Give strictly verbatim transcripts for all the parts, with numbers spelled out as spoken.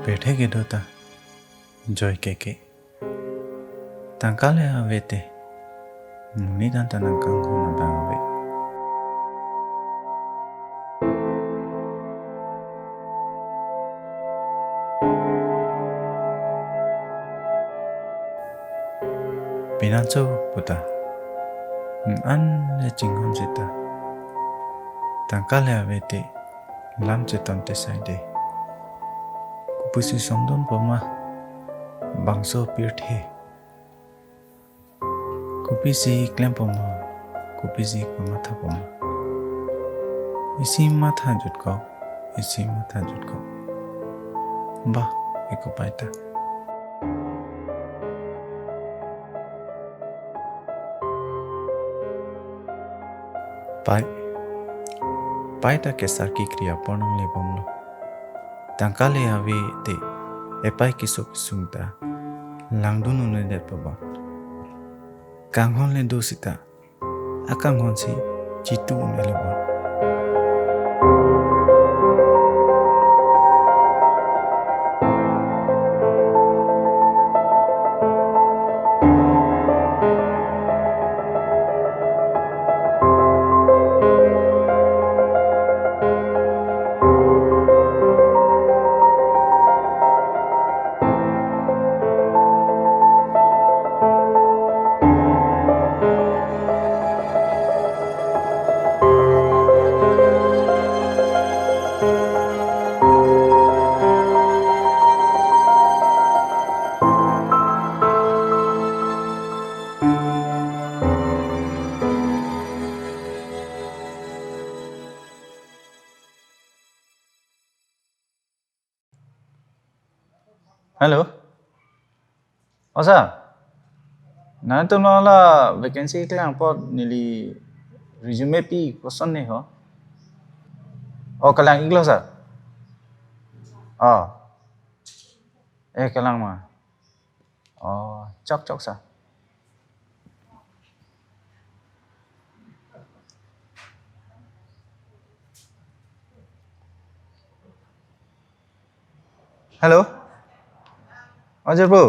Pirthe kedo ta joike ke. Tangka le ave te, monit an ta nangkanghon abang ave. Pinanso puta, an le chinghon seta, tangka le ave te, lam cheton te sai de. Kopisi songdon poma, bangso pirthe. Kopisi klem poma, kopisi pamatha poma. Isi matha jutkok, isi matha jutkok. Bah, eko pai ta. Pai. Pai ta kesar kekri apor nanglebomlo. Tangka le ave te, epai keso kesung ta langdun un-edet pabang. Kanghon le do seta, akanghon si chitu un-e lebang. Hello. O sir, nangtum along la vacancy kelang apot neli resume pi koson ne ho? O, kelang iklo sir. O. Eh, kelang ma. O, chok chok sir. Hello. O jirpo.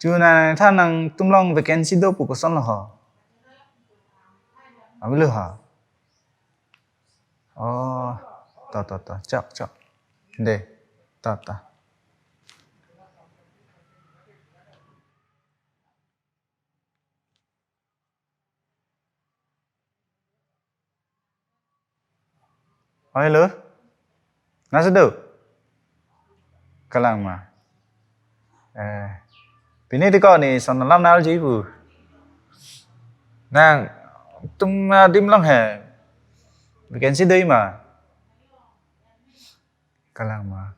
Chu nangthan nangtum along vacancy do pu koson lo ho? Avelo ha? O, ta ta ta, chok chok. De, ta ta. O, hello. Nangsi do? Kelang ma. Eh, pini tiko ne son alam nangji pu. Nangtum adim along he vacancy do ma? Kelang ma.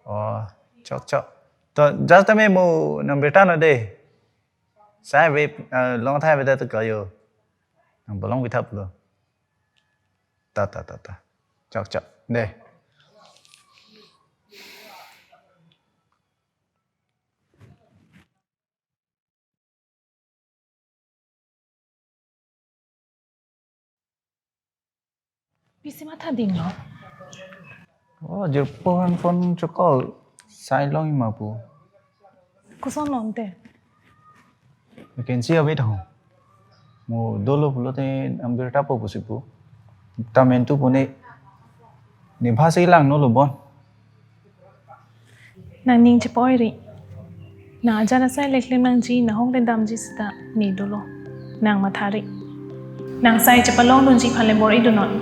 O, chok chok. To, just tame mo nang birta non de. Sai ave, eh, long thai ave ta tu kayo. Nang bolong bithap lo. Ta ta ta ta. Chok chok. De. Pisi matha dinglo? O, jirpo aphan phone chokol. Sai long ma pu. Koson lo ante? Vacancy ave tho. Mo dolo pulote nang birta po pusi pu. Ta mentu pu ne. Ne bhasi lang no lo bon. Nangning chepoi ri. Nang ajat asai le klem nangji, nang ahok le damji seta ne dolo. Nang matha ri. Nang sai chepalong dunji aphan le bor-i dun non.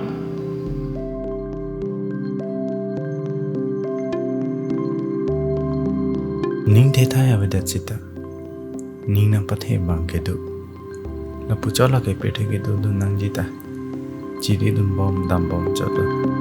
Ning thethai avedet seta, ning nangpathe abang kedo. Lapuchot lake pirthe kedo dun nangji ta. Chiri dun bom, dam bom chot lo.